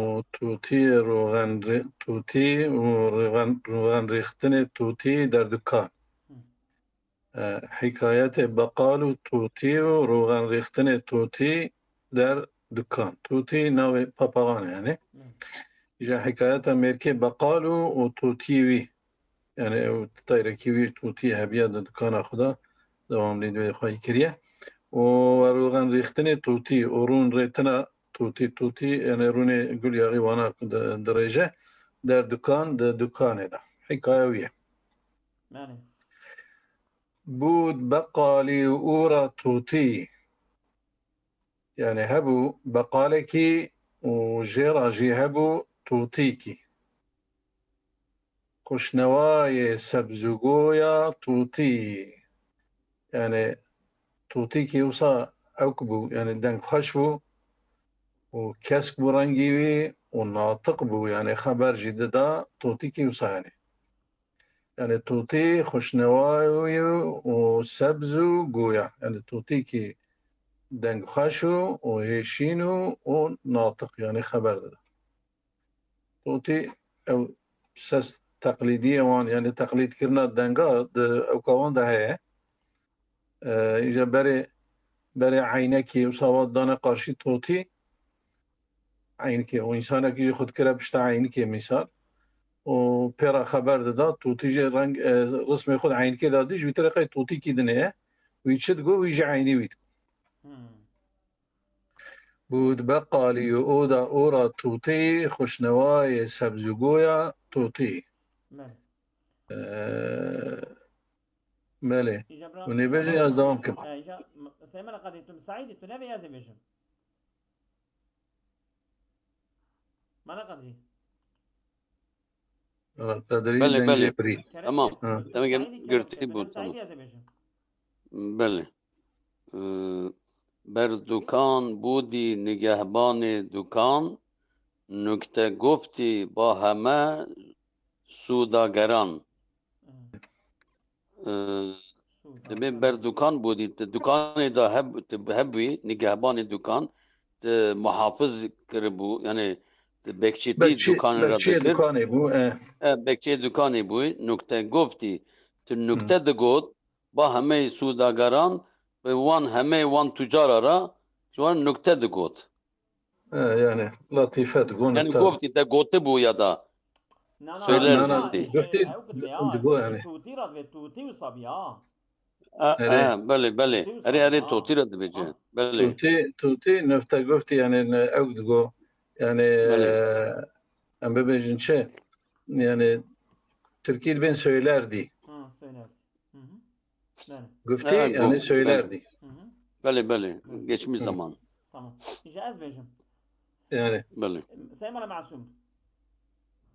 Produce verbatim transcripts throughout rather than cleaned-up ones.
û tûtî roxen rê-, tûtî û roxen, roxen rêxtinê tûtî der dukan. E, hikayetê beqal û tûtî û roxen rêxtinê tûtî der dukan. Tûtî navê papaxan e yani. Îja hikayeta mêrkê beqal û, û tûtî wî. Yani ew teyrekî wî tûtî hebiya di dukana xwe de dewamlî divê xwe kiriye. Û roxen rêxtinê tûtî û rûn rêtina tûtî, tûtî yani rûnê gul yaxî wana ku di-, dirêje der dukan, di dukanê de. Hikaye wî ye. Bûd beqalî û ûra tûtî. Yani hebû beqalekî û jê re jî hebû tûtîkî. Xuşnewayê sebzûgoya tûtî. Yani tûtîkî wisa ewk bû, yani dengxweş bû û kesk bû rengî wî û natiq bû, yani xeber jî dida tûtîkî wisa yani. Yani tûtî xuşnewayû û sebz û goya. Yani tûtîkî dengxweş û, û hêşîn û, û natiq, yani xeber dida. Tûtî ew ses teqlîdiyê wan, yani teqlîdkirina denga di ewka wan de heye. E, îja berê, berê eynekî wisa wa dane qarşî tûtî, eynekê û însanekî jî xwe dikire pişta eynekê mîsal û pê re xeber dida, tûtî jî reng, e, rismê xwe di eynekê de dî, ji wî tirê qey tûtîkî dinê ye. Wî çi digo, wî jî eynî wî digo. Hmm. Bûd beqalî û oda ora tûtî, xuşnewayê sebzûgoya tûtî. Belê. Ee, belê. Îca bira, Hûn ê bêjin, ez dewam kim? E, îca, m-, Seymen Qadî, tu misaîdî, tu nevê ez ê bêjim. Mala Qadî. Qadrî Belê, dengê belê. Birî. Kerem Tamam. Ha. Demek ki Saîdî Kerem, girtî tu bû, nevê Saîdî tamam. ez ê bêjim. Belê. Ee, ber dukan bûdî nigehbanê dukan, nukte guftî ba heme sûdageran. Hmm. Ee, Sûdageran. Dibê ber dukan bûdî, ti dukanê de heb-, ti hebûyî, nigehbanê dukan, ti muhafiz kiribû, yani ti bekçîtî Bekçî, dukanê re bekçiyê dikir. dukanê bû, e. E, bekçiyê dukanê bûyî, nukte guftî, ti Hmm. nukte digot, ba hemeyî sûdageran, bi wan hemeyî wan tucara re, ji wan nukte digot. E, yani latîfe digo, Yani nukte. Guftî te gotibû ya da. Na, na, Söyler na, na, dibî. Guftî ew dibê, ha, digo yani. Tûtî re dibê, tûtî wisa bî, ha. E, Erê. e, belê, belê. Tûtî wisa Erê, erê, bî, ha. tûtî re dibêje. Ha. Belê. Tûtî, tûtî, nufte guftî yani ne, ew digo. Yani, Belê. e, em bibêjin çi? Yani, Tirkî dibên söylerdî. Ha, söylerdî. Hı hı. Belê. Guftî, Ha, yani guft, söylerdî. Hı hı. Belê, belê. Belê. Geçmiş Hı. zaman. Tamam. Îca ez bêjim. Yani. Belê. Seyda Mala Masûm.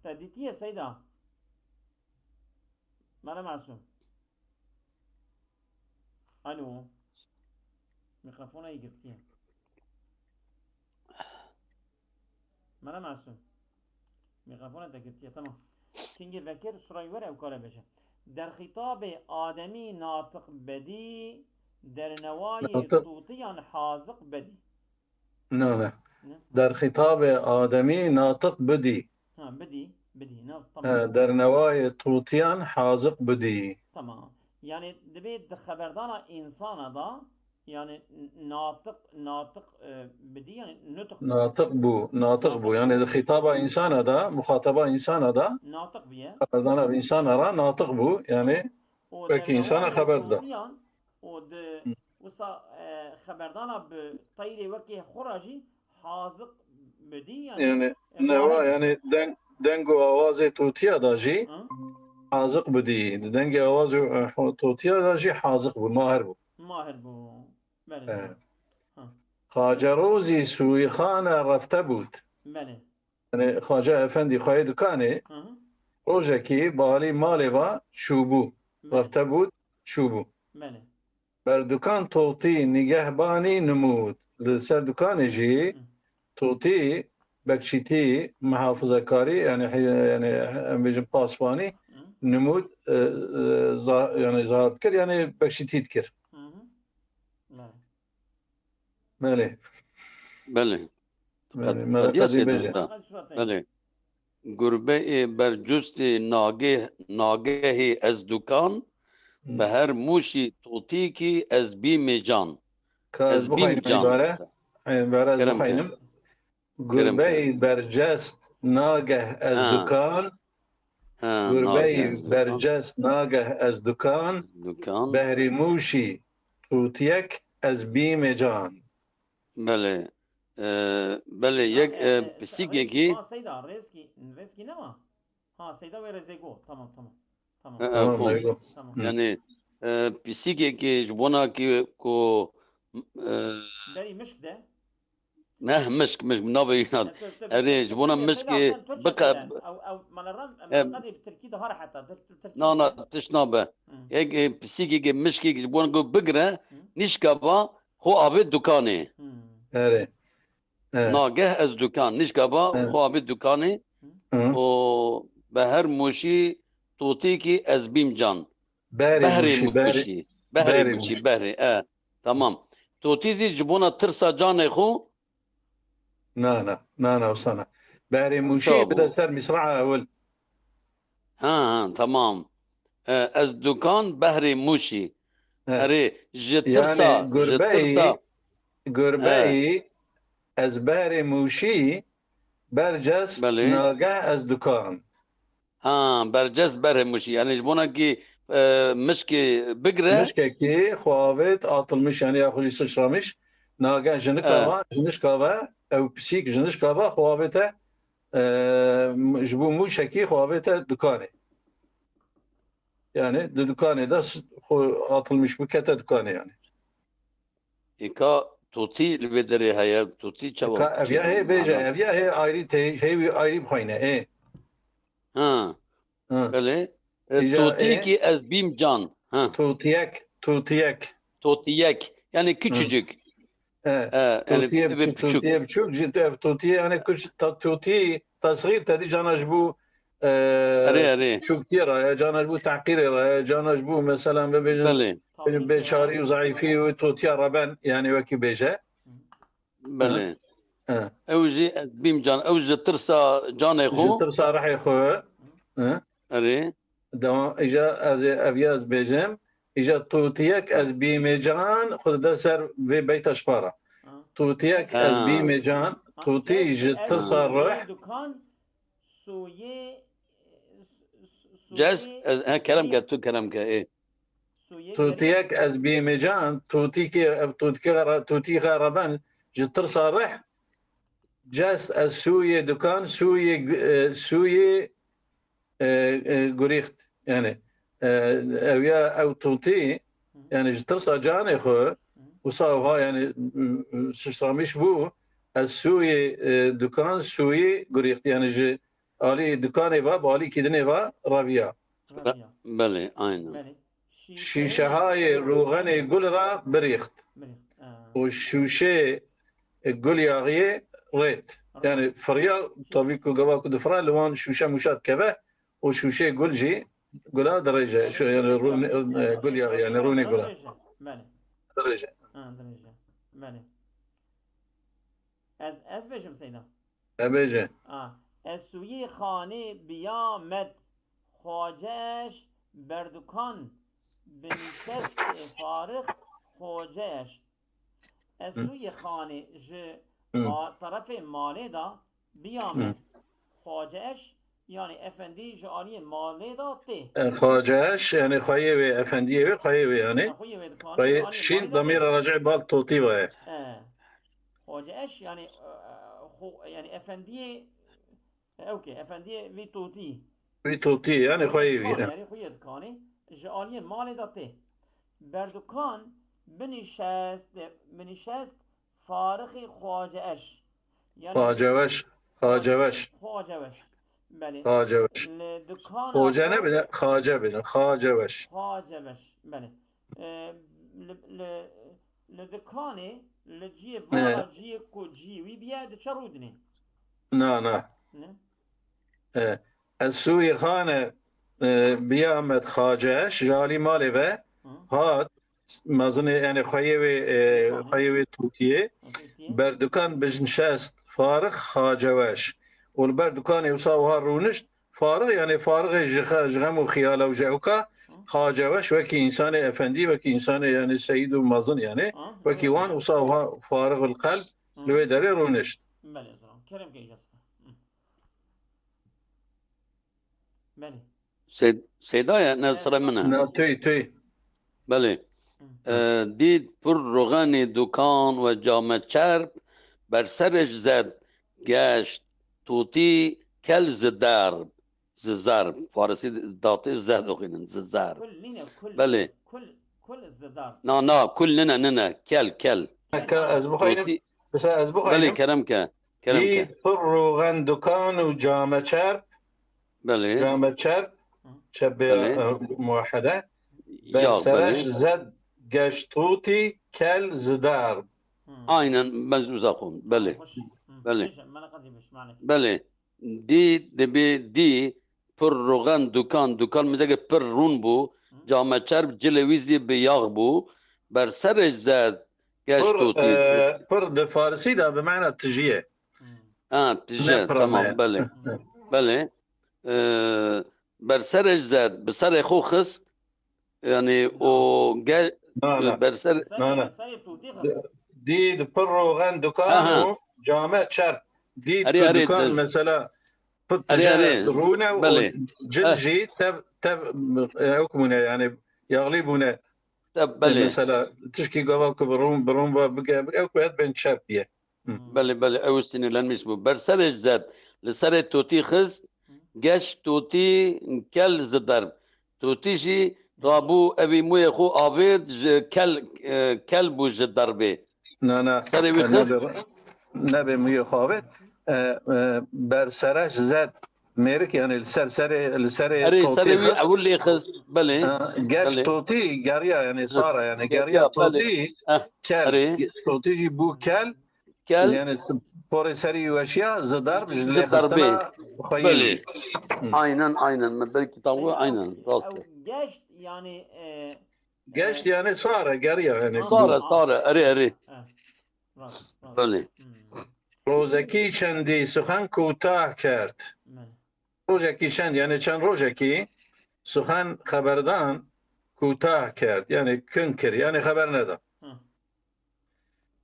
Te dîtiye Seyda? Mala Masûm. Alo. Mikrofona yê girtiye. Mala Masûm. Mikrofona te girtiye, tamam. Kingê vekir surayî were ew kare bêje. Der xîtabê Ademî natiq bedî, der newayê Natiq. tûtiyan haziq bedî. Na, ne. Ne? Der xîtabê Ademî natiq bidî. Ha, bidî, bidî. Na, tamam. He, der newayê tûtiyan haziq bidî. Tamam. Yani dibê di xeberdana însana da, yani n-, natiq, natiq, e, bidî, yani nutiq bû. Natiq bû, natiq Natiq bû. bû. Yani di xîtaba însana da, muxataba însana da, Natiq bûye. xeberdana bi însana ra natiq bû. Yani Û wekî însana derewayê xeber da. tûtiyan û di Hı. wisa, e, xeberdana bi teyrê wekî xwe ra jî haziq bidî, yani, Yani e, newa, mahir bû. yani deng, deng û awazê tûtiya da jî Hı? haziq bidî. Di dengê awazê, e, tûtiya da jî haziq bû, mahir bû. Mahir bû. Belê, Evet. belê. Ha. Xacerozî sûîxane refte bût. Belê. Yani Xace Efendî xweyê dukanê Hı hı. rojekî balî malê va çûbû. Belê. Refte bût, çûbû. Belê. Berdukan Totî nigehbanî nimûd. Li ser dukanê jî Hı. Totî, bekçîtî, mihafizekarî, yani, he-, yani, em bêjin pasbanî, Hı. nimûd, e, e, za-, yani, zahar dikir, yani, bekçîtî dikir. Hı hı. Belê. Belê. Belê. Belê, Qed-, Mela Qediya Qedî bêje. Sêdûda. Belê. Gurbeyê bercustê nageh-, nagehê ez dukan, Hı. Beher mûşî totîkî ez bîmê can. Ka ez Ez bîm bixwînim can. Îbare. Ê, îbare ez Kerem bixwînim. Kerem. Gurbeyê bercest nageh ez Ha. dukan. Ha, Gurbeyê nageh ez dukan. Bercest nageh ez dukan. Dukan. Behrî mûşî totiyek ez bîmê can. Belê. Ee, belê, yek, e, e, e, pisîkekî. Rêzkî, ha, Seyda, Rêzkî, Rêzkî ne ma? Ha, Seyda wê rêzê go. Tamam, tamam. Tamam. E, e, Tamam, kom. Rêzkî. Tamam. Yani, e, pisîkekî ji bona ki ku, e, Berî mişk de. Ne, mişk, mişk, navê yan. Ya, tu, tu, Erê, tu, ji bona Tirkçe mişkê söyle, sen Türkçe bika-, söyle. Ew, ew, mala ram, em, mala qedê bi Tirkî daha rahat e. Tir-, Tir-, Tirkî Na, na, söyle. Tişt nabe. Hı. Yek, e, pisîkekê, mişkekê ji bona ku bigre, Hı. nişka va, xwe avê dukanê. Hı. Erê. E. Nageh ez dukan, nişka va, E. xwe avê dukanê. Hı. Hı. Û beher mûşî totîkî ez bîm can. Behrê Behrê mûşî, behrê, mûşî. Behrê behrê mûşî, mûşî. Behrê, e. Tamam. Totî zî ji bona tirsa canê xwe? Na, na, na, na, wisa na. Behrê mûşî Tamam. bide ser misra ewil. Ha, ha, tamam. E, ez dukan behrê mûşî. He. Erê, ji tirsa, Yani, ji gurbeyî, tirsa. Gurbeyî, He. ez behrê mûşî, bercest, Belê. nageh ez dukan. Ha, bercest berê mûşî. Yani ji bona ki, e, mişkê bigre. Mişkekî xwe avêt atılmış, yani ya xwe jî sıçramış. Nageh jinika He. va, jinişka ve, ew pisîk jinişka ve xwe avête, e, ji bo mûşekî xwe avête dukanê. Yani di dukanê de s-, xwe atılmış bû, kete dukanê yani. Êka totî li vê derê heye, totî çawa? Êka ev ya hê bêje, ev ya hê ayrî tê, hê wî ayrî bixwîne, ê. Ha. Ha. Belê. E, Îja, totî e, ki ez bîm can. Ha. Totiyek, totiyek. Totiyek. Yani küçücük. E, E, yani totiye eve biçûk, küçük. Totiye biçûk, ji, ev totiye yani küç-, ta-, totiye tasxîr te dî cana ji bo, e, Erê, erê. Çûktiye re, ya cana ji bo tehqîrê re, ya cana ji bo mesela bibêjin, Belê. bêçarî û zayîfî û totiya reben, yani wekî bêje. Belê. He. Ew jî ez bîm can, ew ji tirsa canê xwe. Ji tirsa rihê xwe. He. Erê. Dewam, îja ez ê, ev ya ez bêjim. Îja totiyek ez bîmê can, xwe dide ser vê beyta ji para. Ha. Totiyek ez Ha. bîmê can, Ha, totî kes ji ez tirsa bîmê rih. Dukan, soyê, soyê Ces, ez, he, kerem ke, tu kerem ke, ê. Soyê Totiyek ez bîmê can, totîkê, ev totîkê re-, totî xwe reben, ji tirsa rih. Ces ez sûyê dukan, sûyê gu-, e, sûyê e, e, gurîxt. Yani, e, ew ya ew totî, yani ji tirsa canê xwe, wisa ha yani, m, m, sıçramış bû, ez sûyê, e, dukan, sûyê gurîxt. Yani ji alî dukanê ve, bi alî kîdinê ve reviya. Reviya. Belê, aynen. Belê. Şîşehayê roxenê gul re birîxt. Birîxt, ha. Û şûşê gul yaxiyê rêt. Rêt. Yani firiya, tabî ku gava ku difira li wan şûşe mûşa dikeve û şûşê gul jî gula dirêje. Şu, yani rûnê, e, gul yax-, yani rûnê gula. Dirêje. Belê. Dirêje. Ha, dirêje. Belê. Ez, ez bêjim Seyda. E, bêje. A, ez sûyê xanê biya med Xwaceş berdukan binîşest farix Xwaceş. Ez Hı. sûyê xanê ji Hı. ma-, terefê malê de biya Hı. me. Xwaceş, yani efendî ji aliyê malê de tê. E, Xwaceş, yani xweyê wê, efendiyê wê, xweyê wê yani. Ha, xweyê wê dikanê, Xweyê ji aliyê şîn malê de damîra tê. Racê bal totî ve ye. E, Xwaceş, yani, e, xo-, yani efendiyê Ewkê, efendiyê vî totî. Vî totî, yani xweyê vî, Dikan, e. Yani xweyê dikanê, ji aliyê malê de tê. Berdukan binîşest, binîşest farixî Xwaceş. Yani Xwaceweş, Xwaceweş. Xwaceweş. Belê. Xwaceweş. Li dikana Xoce ne xwe bile, Xace bile, Xaceweş. Xwaceweş, belê. E, li, li, li dikanê, li ciyê He. vala ciyê ku ciyê wî biye, diçe rûdinê. Na, na. Ne? E, ez sûyê xane, e, biya me Xaceş, ji alî malê ve Hı. hat, mezinê, yani xweyê wê, e, Hı. xweyê wê totiyê, Totiyê. Berdukan binîşest Farix Xaceweş. Û li ber dukanê wisa wiha rûnişt. Farix, yani Farixê ji xe-, ji xem û xiyala û ji ewka, Xaceweş wekî însanê efendî, wekî însanê yani seyîd û mezin yani, wekî wan wisa wiha Farixul Qelb li wê derê rûnişt. Belê, o zaman. Kerem ke îcazet. Hı. Belê. Sey-, Seyda ye, ne sira min e? Na, tey, tey. Belê. Hı. E, dît pir roxenî dukan we came çerp, ber serê ji zed geşt tûtî kel zi derb, zi zerb. Farisî datê zed oxînin, zi zerb. Kul nîne, kul. Belê. Kul, kul zi derb. Na, na, kul nine, nine, kel, kel. Ka ez bixwînim, tûtî. Mesela ez bixwînim. Belê, kerem ke. Kerem ke. Dît pir roxen dukan û came çerp. Belê. Came çerp, çebê, belê, e, muwahhede. Ya, ber sere, belê, zed geşt tûtî kel zi derb. Hı. Aynen, ben uzaxon. Belê. Hoş. Hı. Belê. Beş, meleqetî beş, maalesef. Belê. Dî, dibê dî, pir roxen dukan, dukan mizege pir rûn bû. Hı. Came çerp, cilê wî zî bi yax bû. Ber serê zed geşt tûtî. Pir, e, pir di farisî de bi mana tijî ye. Hı. Ha, tije, tamam, belê. Hı. Belê. E, ber serê zed, bi serê xwe xist, yani o ge-, ber ser-, na, na. Dî di pir roxen dukan û came çerp. Dî di dukan mesela pir tije rûne û cil jî tev, tev, e, ew bûne yani yağlî bûne. Tev, belê. Mesela tişkî gava ku bi rûn, bi rûn ve bige, ew ku het bên çerp biye. Hı. Belê, belê, ew sinirlenmiş bû. Ber serê zed, li serê tûtî xist, geş tûtî kel zi derb. Tûtî jî rabû evî mûyê xwe avêt ji kel, e, kel bû ji derbê. Na, na. Serê wî xist. Nebe, nebe mûyê xwe avêt. E, e, ber sereş zed. Mêrik, yani li ser serê, li serê totî. Erê, serê wî ewil lê xist, belê. Ha, geş totî geriya, yani sara, yani geriya totî kel. Totî jî bû kel. Kel. Yani porê serî weşiya, zi derb, ji lê xistina xweyî. Belê. Hı. Aynen, aynen. Me belkî tam wî, aynen. Rast e. Ew geşt, yani, e, geşt, yani sare, geriya, yani. Sare, sare. Erê, erê. Rast, rast. Belê. Rojekî çendî sixen kûtah kerd. Belê. Rojekî çend, yani çend rojekî sixen, xeberdan kûtah kerd, yani kin kir, yani xeber neda. Hı.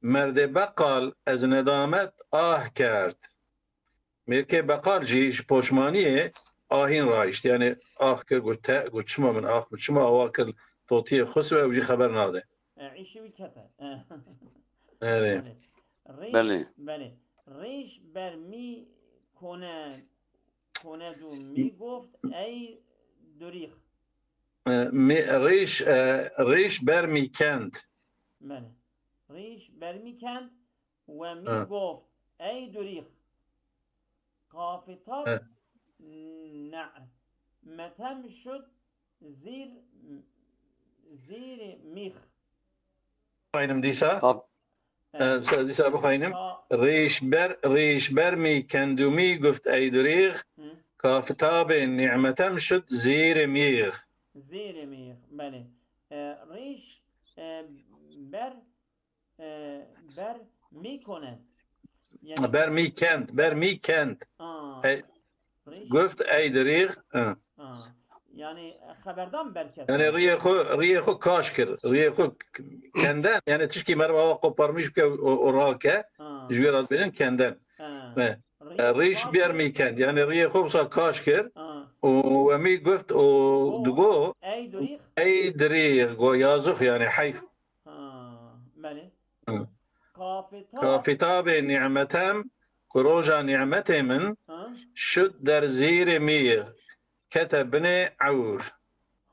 Merdê beqal ez nedamet ah kerd. Mêrkê beqal jî ji poşmaniyê ahîn rahişt. Yani ah kir, got te, got çima min ah kir, çima awa kir, totiyê xwe sibe, ew jî xeber nade. E, îşî wî kete. Erê. Belê. Rîş, belê. Rîş ber mî kone, kone dû mî goft ey durîx. E, mî, rîş, e, rîş ber mî kend. Belê. Rîş ber mî kend we mî goft ey durîx. Kafita ne'metem şud zîr, zîrê mîx. Xaynim dîsa. Kaf- E, se-, dîsa bixaynim. Ka- Rîş ber, rîş ber mî kendûmî guft ey durîx. Hı. Kafitabê nîmetem şud zîrê mîx. Zîrê mîx, belê. E, rîş, e, ber e, ber mî konen. Yani ber mî kend, ber mî kend. Ha. Ey, rîş- guft ey dirîx. Ha. Ha. Yani xeberdan ber kes. Yani riyê xwe, riyê xwe kaş kir. Riyê xwe k-, kenden, yani tişkî merva wa qoparmiş bike û, û rake. Ha. Ji wê re dibêjin kenden. Ha. E, rîş ber mî kend. Yani riyê xwe wisa kaş kir. Ha. Û we mî guft û digo. Ey dirîx. Ey dirîx, go yazix yani heyf. Ha, belê. Hı. Kafeta. Kafitabê nîmetem, ku roja nîmetê min, ha, şud der zîrê mîx, kete binê ewr.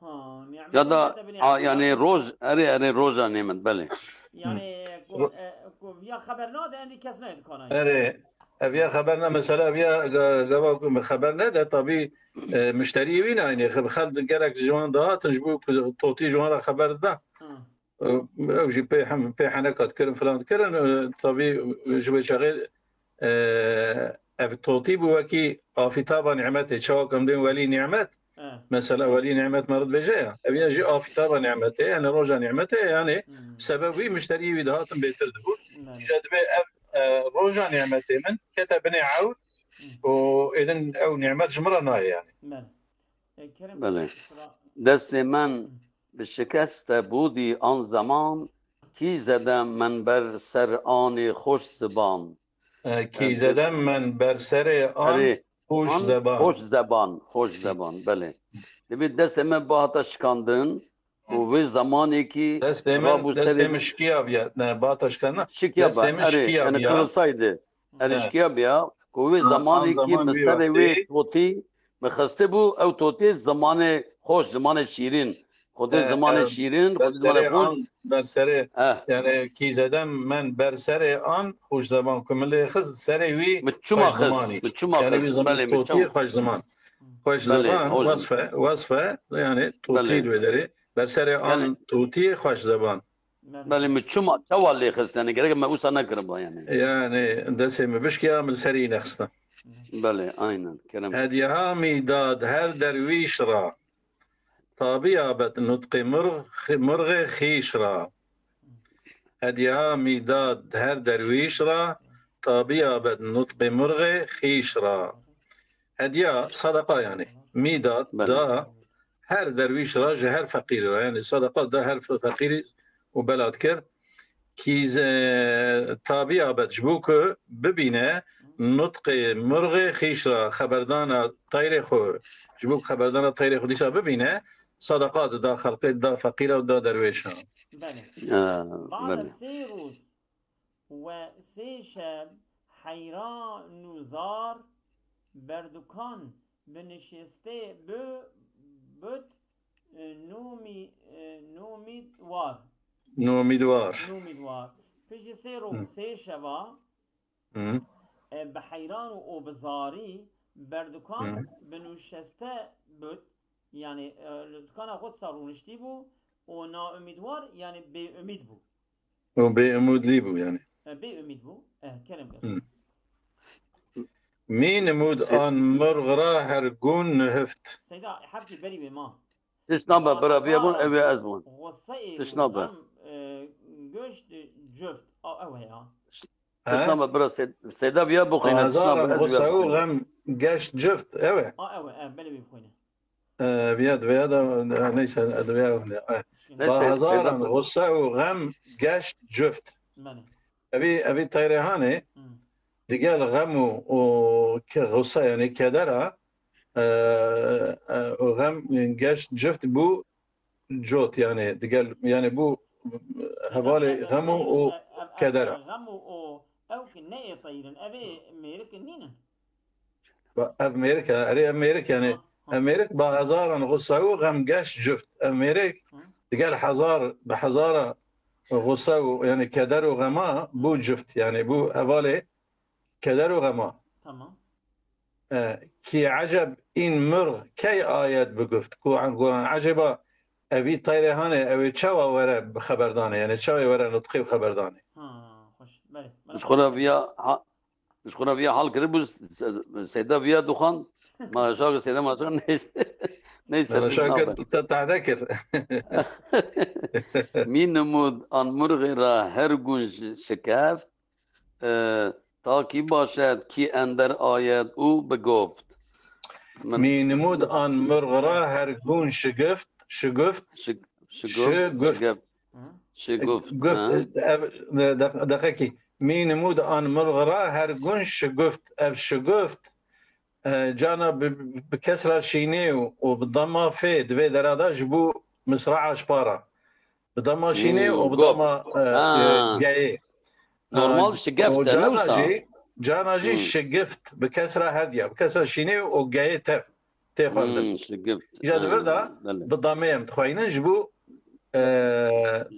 Ha, nîmetê kete binê ewr. Ya da, a, yani roj, erê, erê, roja nîmet, belê. Yani, ku, e, ku viya xeber nade, endî kes nayê dikana. Erê, ev ya xeber ne, mesela ev ya ga-, gava ku xeber nede, tabî, e, müşteriyê wî nayne. Xel-, xelk gelek ji wan dihatin, ji bo ku totî ji wan re xeber dida. Ha. Ew jî pê hem, pê heneka dikirin, filan dikirin. E, tabî ji wê çaxê, e, ev totî bû wekî afîtaba nîmetê. Çawa ku em dên welî nîmet, e, mesela welî nîmet me re dibêje ya. Ev ya jî afîtaba nîmetê, yani roja nîmetê, yani, hmm, sebeb wî müşteriyê wî dihatin bêtir dibûn. Belê. Îca dibê ev e, roja nîmetê min kete binê ewr û êdin ew nîmet ji min re nayê yani. Belê. E, Kerem Belê. Destê men bi şikeste bûdî an zeman, kî zedem men ber ser anê xoş ziban. E, kî zedem men ber serê an Erê, xoş an zeban. Xoş zeban, xoş zeban, belê. Dibê destê me bihata şikandin û vê zemanekî Destê min, rabû destê serê min şikiya biya. Ne, bihata şikandin. Şikiya ba, Destê min erê, şikiya yani biya. Kırılsaydı. Erê He. şikiya biya, ku wê Ha, an zemanekî zaman min wî serê wê wextê. totî, min xistibû, ew totî zimanê xoş, zimanê şîrîn. Xwedê He, zimanê ev şîrîn, xwedê zimanê berserê xweş. an, berserê, He. yani kî zedem men berserê an xoş zeban ku min lê xist serê wî Min çima xweş xist, zimanî. min çima Yani xist, wî ziman belê, min totî çima. xweş ziman. Xweş Belê, zeban, xweş. wesfe, wesfe, yani totî Belê. li wê derê. Berserê an Yani totî xweş zeban. Belê. Belê, min çima, çawa lê xist, yani gerek me wisa nekiriba yani. Yani destê min bişkiya, min serî nexistin. Belê, aynen, kerem. Hediha mîdad her derwîş ra. Tabiya bet nutqê murg, xi-, murgê xîş ra. Hediya mîdad her derwîş ra, tabiya bet nutqê murgê xîş ra. Hediya, sadaka yani. Mîdad, Belê. da, her derwîş ra, ji her feqîrî ra. Yani sadaka da her fe-, feqîrî û belat kir. Kî ze-, tabiya bet ji bo ku bibîne nutqê murgê xîş ra xeberdana teyrê xwe, ji bo ku xeberdana teyrê xwe dîsa bibîne, sadaka dida xelqê, dida feqîra û dida derwêşa. Belê. Ha, Bada belê. sê rûz we sê şev heyran û zar berdukan bi nişestê bi bit, e, nomî-, e, nomîdwar. Nomîdwar. Nomîdwar. Piştî sê roj, Hı. sê şeva, Hı. e, bi heyran û, û bi zarî berdukan Hı. bi nişeste bit. Yani, e, li dukana xwe sa rûniştî bû û naumîdwar, yani bêumîd bû. Û bêumîdlî bû yani. E, bêumîd bû. E, kerem ber. Hı. Mî nimûd Sê- an murg ra her gûn nihift. Seyda, hevkî berî wê ma. Tişt nabe, bira, viya bûn, ew ê ez bûn. Tişt nabe. Gem, e, goşt, e, cuft. A, ew e ya. Tişt nabe, bira, Seyda viya bixwîne, tişt nabe, ez viya bixwîne. Gem geşt cuft, ew e. A, ew e, e, belê wê bixwîne. E, viya, viya da, e, neyse, e, viya, e. Neyse, Bahezaran Seyda. Gusse û gem geşt cuft. Belê. Evî, evî teyrê hanê, Hı. digel gem û, û ke-, gusse, yani kedera, e, e, û gem geşt cuft bû cot, yani digel, yani bû hevalê gem û, û kedera. Gem û, û ew ki ne ê teyrin, ev ê mêrik nînin. Ba-, ev mêrik e, erê ev mêrik yani, Ha, ha. ev mêrik ba hezaran gusse û gem geşt cuft. Ev mêrik Hı. digel hezar, bi hezara gusse û yani keder û gema bû cuft. Yani bû hevalê keder û gema. Tamam. E, kî eceb în murg key ayet bi guft. Ku, ku eceba evî teyrê hanê, ew ê çawa were bi xeber danê? Yani çawa were nutqî bi xeber danê? Ha, xweş. Belê, belê. Ji xwe re viya ha-, Ji xwe re viya hal kiribû, se-, Seyda viya dixwand, ma şa Seyda ma şa neyse, neyse, Mana tişt şa nabe. Kir, te tehde kir. Mî nimûd an murxê ra her gûn şi-, şikeft, e, ta kî başet, kî ender ayet û bigoft. Min Mî nimûd an murx ra her gûn şigift, şiguft, Şi-, şiguft, şiguft. şigeft. Hı. Şiguft, Guft, ha. ev, de-, deqekî. Mî nimûd an murx ra her gûn şiguft. Ev şiguft, e, cana bi, bi kesra şînê û, û bi dama fê di vê dera de ji bo misraa ji para. Bi dama şînê û bi Şigop. dama, e, Ha. e, geyê. Normal Ha, şigeft û e, ne cana wisa? jî, cana jî Hmm. şigift, bi kesra hediya, bi kesra şînê û geyê tev tê xwendin. Hmm, şigift. Îja di vir de Ha, belê. bi damê em dixweynin ji bo, e,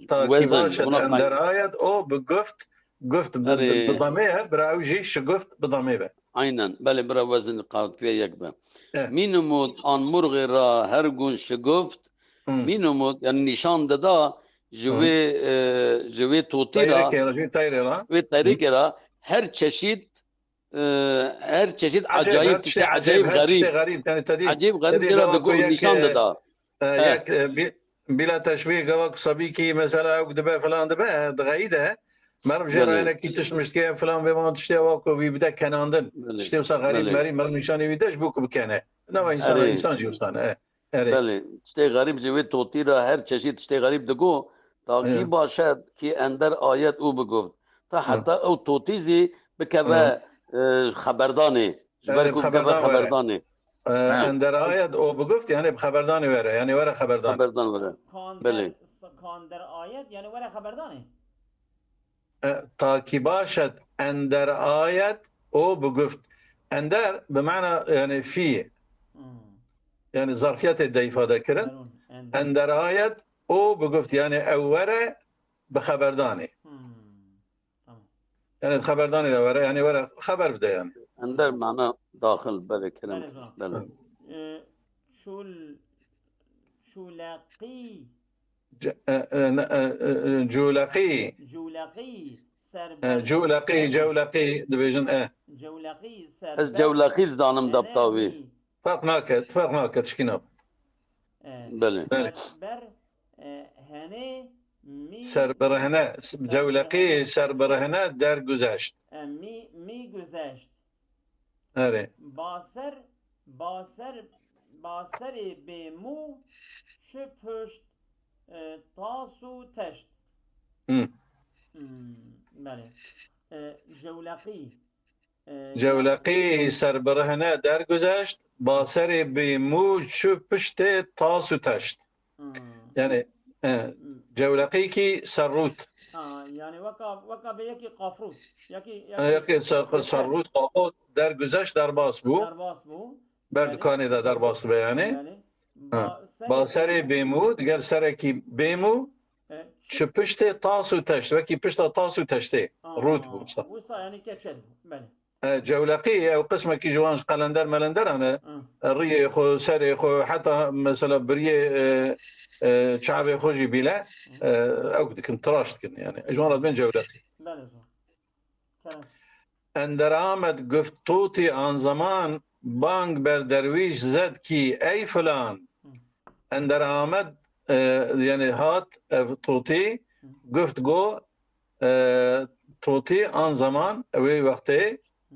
ta Wezin, kîbaşet buna em may- derayet, o bi guft, guft bi, Erê. bi damê ye, bira ew jî şiguft bi damê be. Aynen, belê bira wezin qawt pê yek be. Eh. Mî nimûd an murxê ra her gûn şiguft, Hmm. mî nimûd, yani nîşan dida ji Hmm. vê, e, ji vê totî ra, Teyreke ra, ji teyrê ra. vê teyreke ra her çeşit e, her çeşit Ecayip, acayip, her tiştê şey acayip, acayip, her tiştê xerîb. xerîb. Yani tedî, Acayip xerîb tedî jê re gava digo ku yek, nîşan e, dida. e, He. yek, e, bi-, bila teşbîh gava ku sebîkî mesela ew dibe filan dibe, e, dixeyî de, Meriv jê re hinekî tişt mişt ke filan vê van tiştê wa ku wî bide kenandin. Belê. Tiştê wisa xerîb merîb meriv nîşanê wî de ji bo ku bikene. Nava însan, însan jî wisa ne. Erê. Belê. Tiştê xerîb ji wê totî re her çeşît tiştê xerîb digo. Ta kî baş e, kî ender ayet û bigot. Ta heta ew totî zî bikeve, e, xeberdanê. Ji ber ku bikeve xeberdanê. E, ender ayet û bigot, yani bi xeberdanê were, yani were xeberdanê. Xeberdan were. Belê. Kander, kander ayet, yani were xeberdanê. E, ta kî baş e, ender ayet û bigot. Ender bi mana, yani fî. Hmm. Yani zarfiyetê de îfade kirin. Ender, ender. Ender ayet û bigot, yani ew were bi xeberdanê. Hmm. Tamam. Yani xeberdanê de were, yani were xeber bide yani. Ender mana daxil, belê, kirin. Belê, zor. Belê. E, şul-, şuleqî. Ce-, e, e, ne, e, e, e, culeqî. Culeqî, e, serber-, culeqî, cewleqî dibêjin, e. Cewleqî, serber-, ez cewleqî zanim hene daptawî. Mî. Ferq nake, ferq nake, tişkî nab. E, belê. Belê. Serber, e, hene mî. Serbirehne, cewleqî, serbirehne derguzeşt. E, mî, mî guzeşt. Erê. Baser, baser, baserê bêmû çi pişt, e, tas û teşt. Hı. Hmm, belê. E, cewleqî. E, cewleqî serbirehne derguzeşt, baserê bêmû çi piştê tas û teşt. Hmm. Yani, e, cewleqîkî serrût. Ha, yani weka, weka vê yekî qafrût. Yekî, e, yekî, yekî ser-, serrût, qafrût derguzeşt, derbas bû. Derbas bû. Ber dukanê de derbas dibe yani. Yani, ha. Ba-, serê bêmû. Baserê bêmû, digel serekî bêmû, e, çi piştê tas û teşt, wekî pişta tas û teştê. Ha, rût bû. Wisa yani keçel bû. Belê. E, cewleqî, ew qismekî ji wan ji qelender melenderan e. Hı. E, riyê xwe, serê xwe, heta mesela biriyê, e, e, çavê xwe jî bîle, hı, e, ew dikin, tiraş dikin yani. Ji wan re dibên cewleqî. Belê zor. Kerem. Ender Amed guft totî an zaman bang ber derwîş zed kî ey filan. Hı. Ender Amed, e, yani hat ev totî, hı, guft go, e, totî an zaman, wê wextê, hı,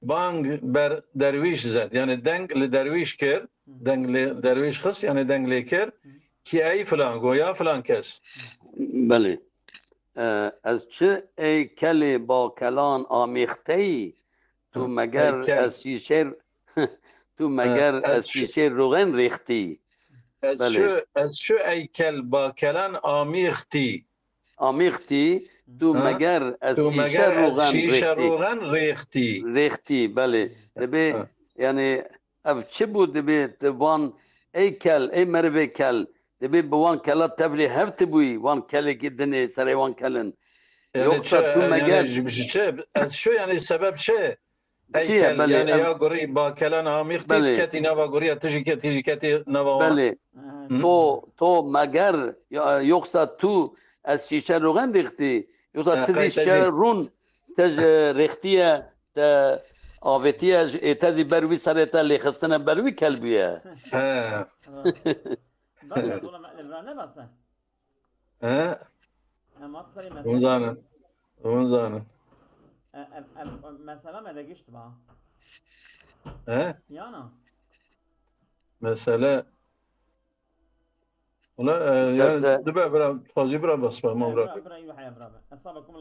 bang ber derwîş zed. Yani deng li derwîş kir, hı, deng li derwîş xist, yani deng lê kir, hı, ki ey filan, go ya filan kes. Belê. E, ez çi ey kelê bakelan amîxteyî, tu, hı, meger ey kel, ez şîşê, tu, hı, meger ez, ez çi, şîşê roxen rêxtî. Ez, belê, çi, ez çi ey kel bakelan amîxtî. Amîxtî, tu, ha, meger ez, tu, şîşe, meger ez roxen, şîşe rêxtî. Roxen rêxtî. Rêxtî, belê. Dibê, ha, yani ev çi bû dibê tu van ey kel, ey merivê kel, dibê bi wan kela tevlî hev tibûyî, wan kelekî dinê serê wan kelin. Yani yoksa çi, tu, yani meger ji, ji çi? Ez şu yani sebep çi? Ey çi ye, kel, belê, yani ev ya gurî bakelan amîxtî, belê, diketî nava guriya, tijî ke-, tijî ketî nava wan. Belê. Hı. To, to meger, ya, yoksa tu ez şîşe roxen rêxtî, yoksa, ha, tu zî, qey te şîşe zî rûn, te ji rêxtiye, te avêtiye, ê te zî ber wî serê te lêxistine ber wî kel bûye. He. Bas e, oğlum, li vira ne bas e? He? Em hat serê, hûn mesele, zanin. Hûn zanin. E, e, e, mesela me de gişt ba. He? Yana. Mesele. Ola, e, işte yani se- dibe bira, fazla bira basma, e, ma bira. Bira, bira, bira, bira. Esabekum